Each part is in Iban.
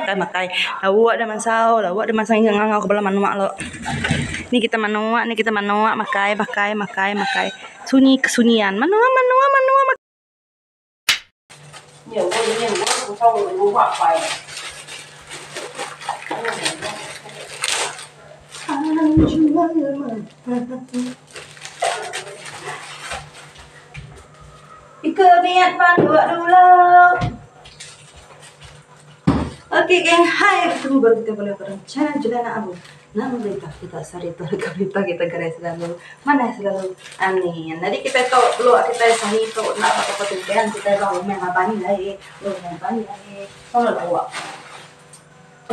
makai makai. Lawa dah mansau, lawa dah mansau ingat ngangau ke bala manuk lo. Ni kita manuk, ni kita manuk makai makai makai makai. Sunyi kesunyian. Manuk manuk manuk makai. Ika miat panduk dulu. Okey geng, hai bertemu baru kita boleh pada channel Juliana Abu. Nama berita kita sehari tu berita kita gerai selalu, mana selalu. Amin. Jadi kita tu lu kita sehari tu nak apa apa tu kan kita baru main apa ni lagi, lu main apa ni lagi. Kamu lawak.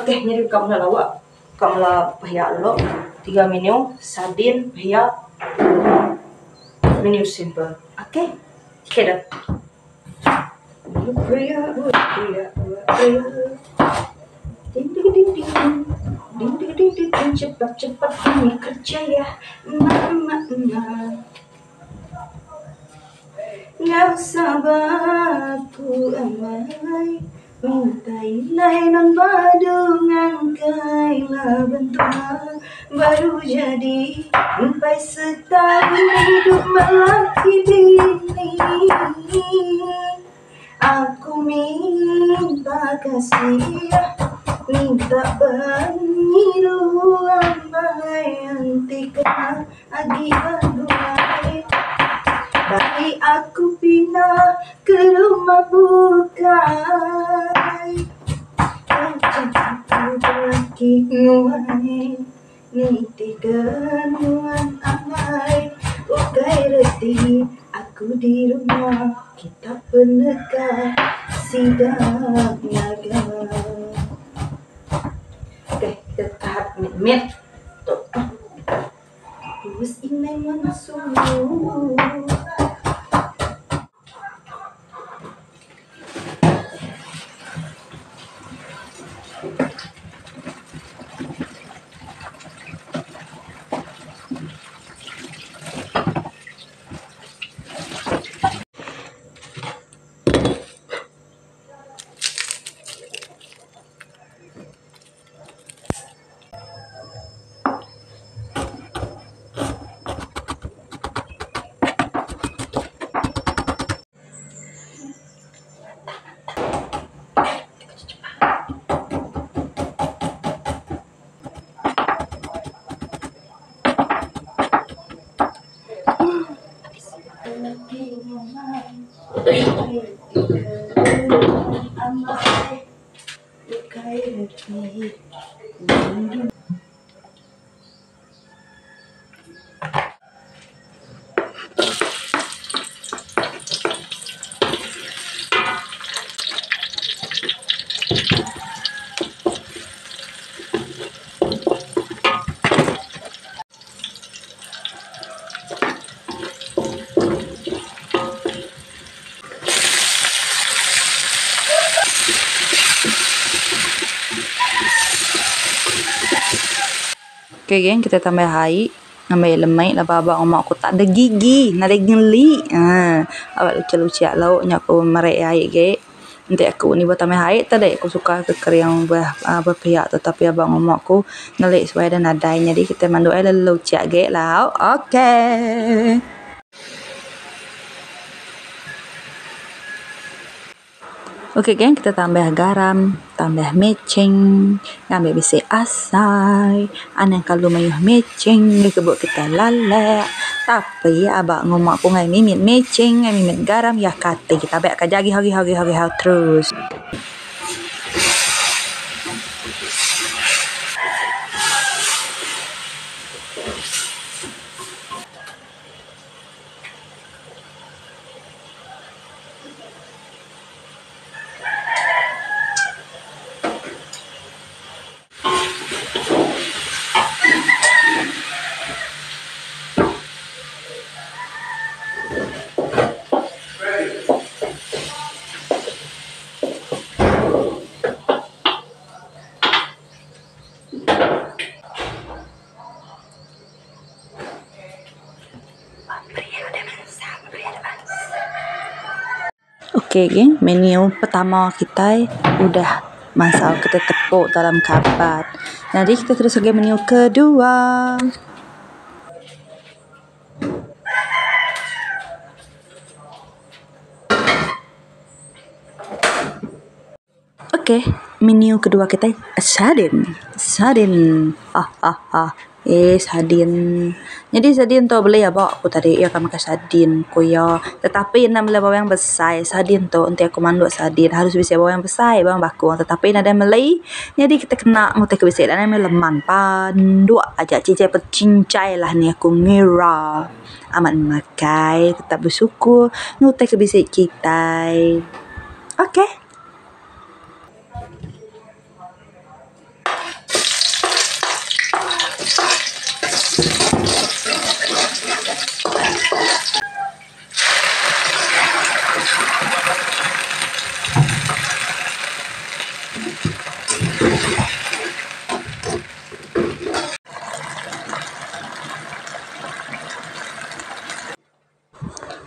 Okey, jadi kamu lawak. Kamu lah pihak dulu. Tiga menu, sardin, pihak, menu simple. Okey. Okey dah. Ding ding ding ding ding ding ding ding ding cepat cepat ini kerja ya mama mama. Nggak usah baku amai minta inai non badungan kaila bentuk baru jadi sampai setahun hidup melaki bini. Aku minta kasih minta pengiru amai antika agi bergulai. Baik aku pindah ke rumah bukai. Aku lagi nguai niti kenuan amai. Ukai reti aku di rumah kita penegak sidak naga. Okey, kita tahap mit-mit. Tuk. Terus inai masuk. Okey geng, kita tambah air. Tambah lemai lah babak mak aku tak ada gigi, nak ada geli. Ha, awak lucu-lucu lauknya aku merek air ge. Nanti aku ni buat tambah air tadi aku suka ke kering berpihak tetapi abang mak aku ngelik supaya ada nadai. Jadi kita mandu air lalu lucu ge lauk. Okey. Okey geng, kita tambah garam, tambah mecing, ambil bisi asai. Anang kalau mayuh mecing, dia kebuk kita lalek. Tapi abang ngomak pun ngai mimit mecing, ngai mimit garam, ya kata kita baik kerja hari hari hari hari hari terus. Okey geng, menu pertama kita udah Masau kita tepuk dalam kabat. Nyadi kita terus ngagai menu kedua. Ok, menu kedua kitai sardin. Sardin. Hahaha. Eh sardin. Nyadi sardin tu beli aba ku tadi iya ka makai sardin ku iya. Tetapi enda meli bawang besai. Sardin tu enti aku manduk sardin harus bisi bawang besai, bawang bakung tetapi nadai meli. Nyadi kita kena mung ti bisi nadai meh leman panduk aja cincai pecincai lah nih aku ngira. Amat makai tetap bersyukur ngutai ke bisi kitai. Ok.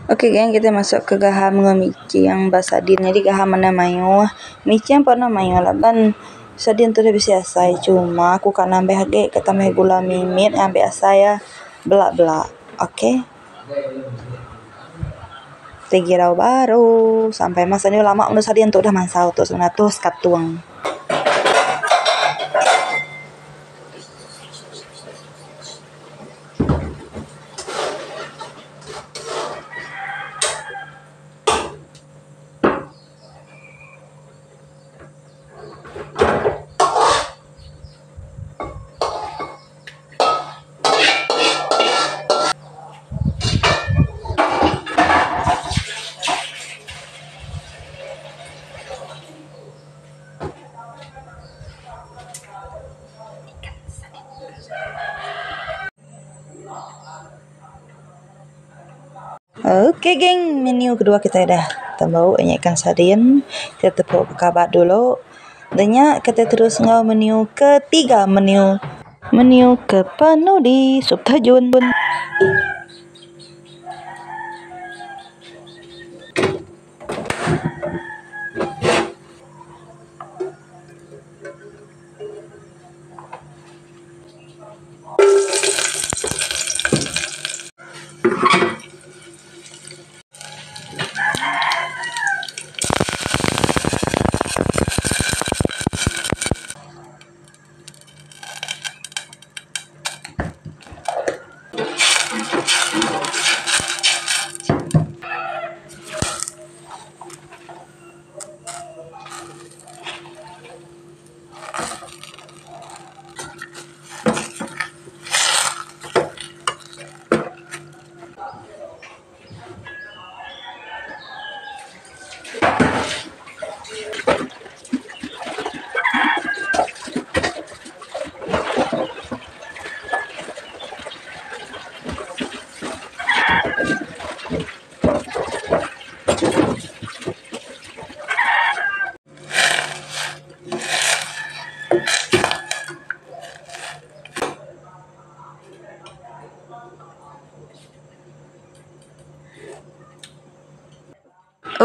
Ok geng kitai masuk ke gaham enggau miching ba sardin nyadi gaham enda mayuh miching pun enda mayuh laban sardin tu bisi asai cuma ku ka nambah agi ka tambah gula mimit ngambi asai iya bela bela ok. Ti girau baru sampai masa nyau lama menu sardin tu udah mansau tu 900 katung. Ok geng, menu kedua kitai dah tembu inya ikan sardin. Kita tepuk bekabat dulu. Dah nya kitai terus enggau menu ketiga menu menu ke penudi sup tajun.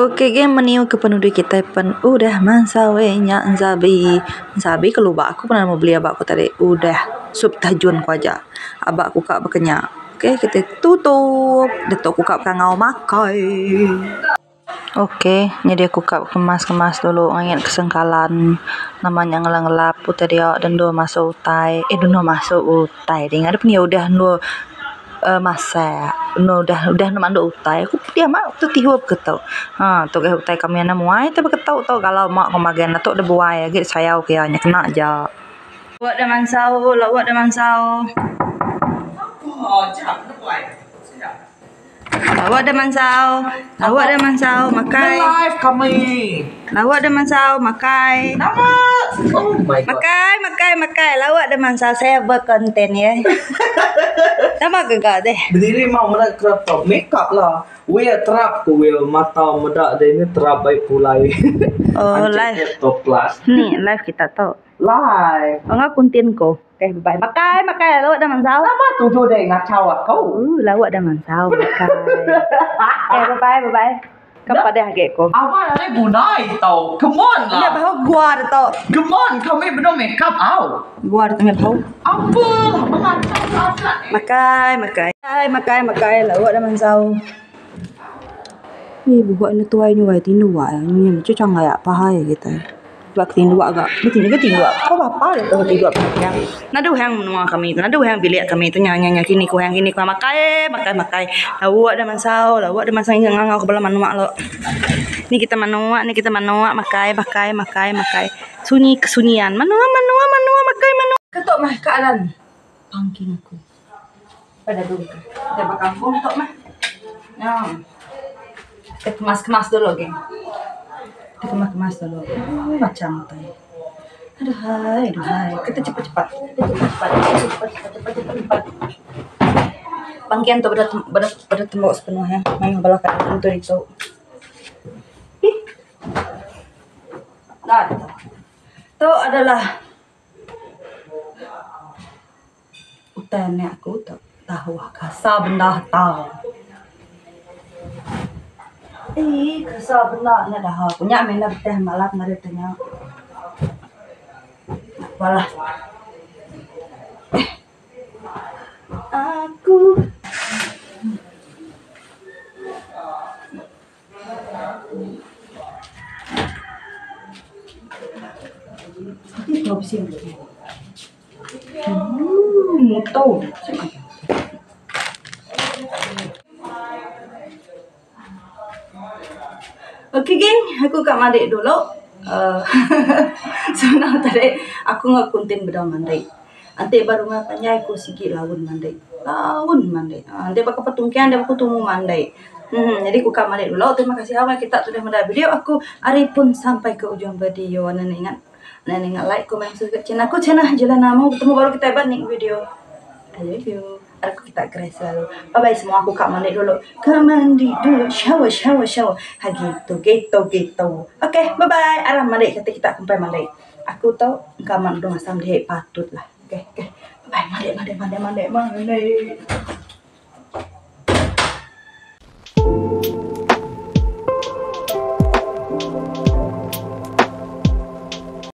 Ok geng meniu ke penudi kitai pen udah mansau eh nya ensabi. Ensabi ke luba aku pernah beli aba ku tadi udah sup tajun ku aja aba ku ka baka nya. Ok kitai tutup ditu ku ka kangau makai. Ok nyadi aku ka kemas kemas dulu ngait ke sengkalan nama nya ngelap ngelap utai dia endur masu utai eh endur masu utai dinga dep nya udah endur. Masak enu udah udah ne mandu utai ku pedih amat tu tihup ke tu ha tu geh utai kami anu muai te beketu tu galau mak ku magen ne tu dibuai agi sayau ke iya nya kena ja. Lawa da mansau lawa da mansau. Lawa da mansau lawa da mansau makai. Lawa da mansau makai. Makai makai makai lawa da mansau saya berkonten ya. Nama gaga deh. Bediri mau meda kerap tau makeup lah. Wia terap ku wia mata meda deh ni terap bai pulai. Oh live. Top plus. Ni live kita tu. Live. Enggau kuntin ko. Okay, bye. Makai, makai lawa dah mansau. Nama tuju deh ngachau aku? Lawa dah mansau, makai. Okay, bye bye, bye bye. Ka padah agi ku. Awal ari bunai tu. Come on lah. Enda bau gua tu tu. Come on kami benung make up au. Gua tu meh bau. Apa lah mengacau aja. Makai makai. Makai makai lawa dah mansau. Ni bubuak enda tuai nyuai tindu wak nyin cu cangai pahai kitai. Ba ke tinduk ga. Ke tinduk ko bapa deh tu tinduk ba hang. Nadu hang menua kami tu nadu hang bilik kami tu nya nya nya kini ku hang kini ku hang makai makai makai. Lawa deh mansau lawa deh mansau ngau ngau ke bala manuk lo. Ni kita manuk ni kita manuk makai makai makai makai. Sunyi kesunyian manuk manuk manuk makai manuk. Ketu meh keadaan pangking aku. Pada dulu ke. Kita bekampung tu meh. Nya. Kita kemas-kemas dulu geng. Kita kemas-kemas dulu. Oh, macam tu. Aduhai, aduhai. Kita cepat-cepat. Kita cepat-cepat. Cepat, cepat, cepat, cepat, cepat. Pangkian tu beda beda beda tembok sepenuhnya. Mayuh bala kat tentu itu. Ih. Dah. Tu adalah Utai anak aku tu tahu kasa benda tau. Eii kasa benda nya daha ku nya meh enda beteh malam ngarit te nya. Apalah. Aku. Okay geng, aku ka mandi dulu uhh senang tadi aku enggau kuntin bedau mandi. Enti ba rumah panjai aku sigi laun mandi. Laun mandi. Enti ba kampung tungkang aku tumu mandi. Uhh jadi ku ka mandi dulu. Terima kasih awai kita sudah meda video aku ari pun sampai ke ujung video. Enda ingat. Enda ninga like komen subscribe channel aku channel Jelana Amu betemu baru kitai ba next video. I love you. Arap kita gerai selalu. Bye bye semua aku ka mandi dulu. Ka mandi dulu shower shower shower. Ha gitu gitu gitu. Okay bye bye. Aram mandi kati kita kumpai mandi. Aku tu engka amat dudung asam dihi patut lah. Okay okay. Bye bye mandi mandi mandi mandi mandi.